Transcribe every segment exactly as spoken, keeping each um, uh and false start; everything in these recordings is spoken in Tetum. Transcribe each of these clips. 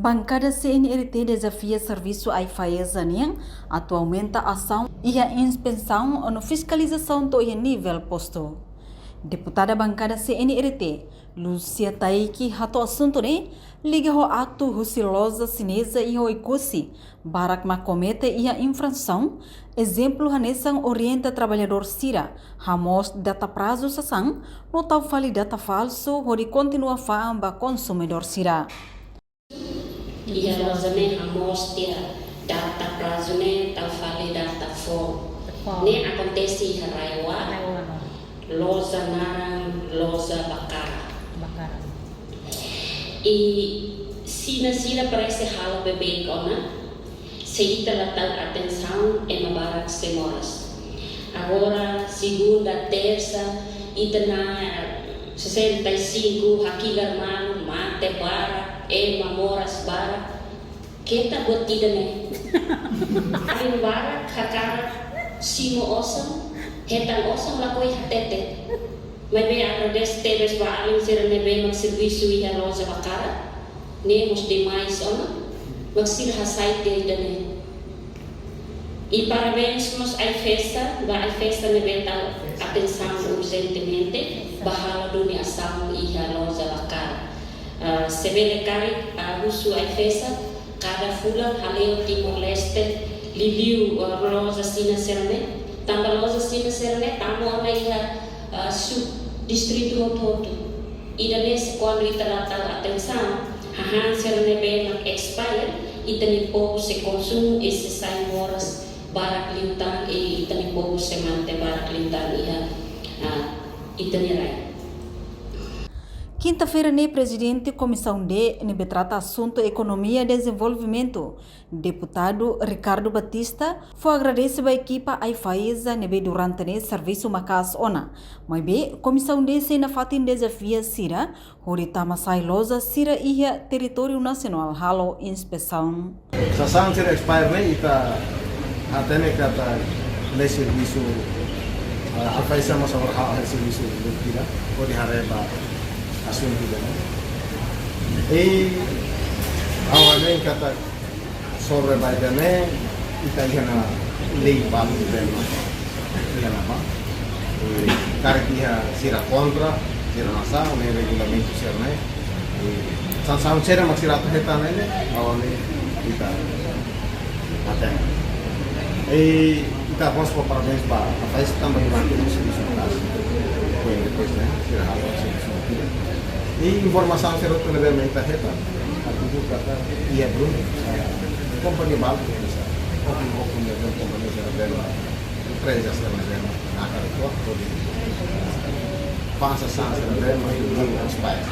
Bankada C N R T dezafia servisu AIFAESA nian atu aumenta asaun iha inspesaun no fiskalizasaun to'o iha nivel postu. Deputada bankada C N R T, Lúcia Taiki, hato'o asuntu ne'e liga ho aktu husi loja xineza iha Oekusi barak mak komete iha infrasaun. Ezemplu hanesan orienta traballadór sira hamoos data prazu sasán no tau fali data falsu hodi kontinua fa'an ba konsumidór sira. Iha loja ne'e hamoos tiha data prazu ne'e tau fali data foun. Foun. Ne'e akontese iha RAEOA. RAEOA no. Loja naran loja Bakara. Bakara. I xina sira parese halo beibeik ona, se ita la tau atensaun ema barak sei moras. Agora, segunda, tersa, ita-nia sesenta e cinco, hakilar malu, mate barak, ema moras barak. Keta buat ida-ne'e. Alin barak hakarak simu osan, hetan osan lakohi hatete. Maibé agradese tebes ba alin sira ne'ebé mak servisu iha loja Bakara. Ne'e mós demais ona, mak sira hasai tiha ida-ne'e. I parabéns mós AIFAESA, ba AIFAESA ne'ebé tau atensaun urjentemente ba halo duni asaun iha loja Bakara. Ah, se bele karik, ah, husu AIFAESA, kada fulan hale'u Timor-Leste, liuliu, ah, loja xina sira-ne'e, tanba loja xina sira-ne'e tama ona iha, ah, sub-distritu hotu-hotu. Ida-ne'e se kuandu ita la tau atensaun, hahán sira ne'ebé mak expire, ita-nia povu sei konsumu i sei sai moras barak liután, i ita-nia povu sei mate barak liután iha, ah, ita-nia rai. Kinta-feira ne'e, Prezidente Komisaun D ne'ebé trata asuntu ekonomia dezenvolvimentu, Deputadu Ricardo Batista, fó agradese ba ekipa AIFAESA ne'ebé durante ne'e servisu maka'as ona. Maibé, Komisaun D sei nafatin dezafia sira hodi tama-sai loja sira iha territóriu nasionál halo inspesaun. Sasán sira expire ne'e ita hatene katak lei servisu, ah, AIFAESA mós agora halo servisu dulu kira, hodi haree ba asuntu ida-ne'e. I ha'u hanoin katak sobre ba ida-ne'e, ita iha ona lei balu ida-ne'e. Iha ona ba. I karik iha sira kontra, sira nasa, ne'e regulamentu sira-ne'e. I sansaun sira mak sira atu hetan ne'e, ha'u hanoin ita hatene. I ita mós fó parabéns ba AIFAESA tanba durante ne'e servisu maka'as. Depois, depois ne'e, sira halo servisu maka'as. I informasaun sira hotu ne'ebé mak ita hetan, atu buka katak iha Brunei, eh, kompañia balu, okun, okun ne'ebé, kompañia sira ne'ebé, empreza sira ne'ebé, nakar tua, hodi, eh, pasa sasán sira ne'ebé mak liu expire.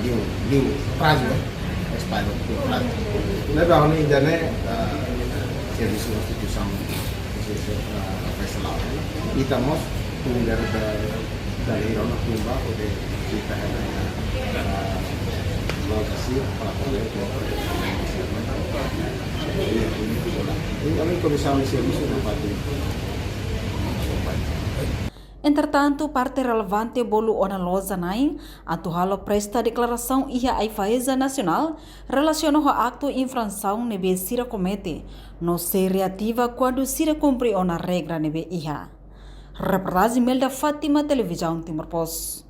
Liu, liu prazu, eh, expire liu prazu. Ne'ebé ha'u hanoin ida-ne'e, eh, servisu instituisaun, servisu, eh, AIFAESA la'o. Ita mós, tun dari, dari, dari irona tumba, hodi ita hetan, eh, lokasi, para poder, ini, ini, ini, ini, Entretantu, parte relevante bolu ona loja na'in atu halo presta deklarasaun iha AIFAESA Nasionál relasiona ho aktu infrasaun ne'ebé sira komete, no sei reativa kuandu sira kumpre ona regra ne'ebé iha. Reportajen Melda Fátima, Televizaun Timor Post.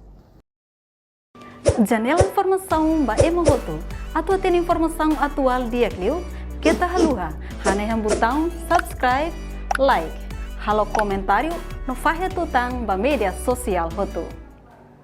Janela informasaun ba ema hotu. Atu hatene informasaun atuál di'ak liu, keta haluha hanehan butaun subscribe, like, halo komentáriu no fahe tutan ba média sosiál hotu.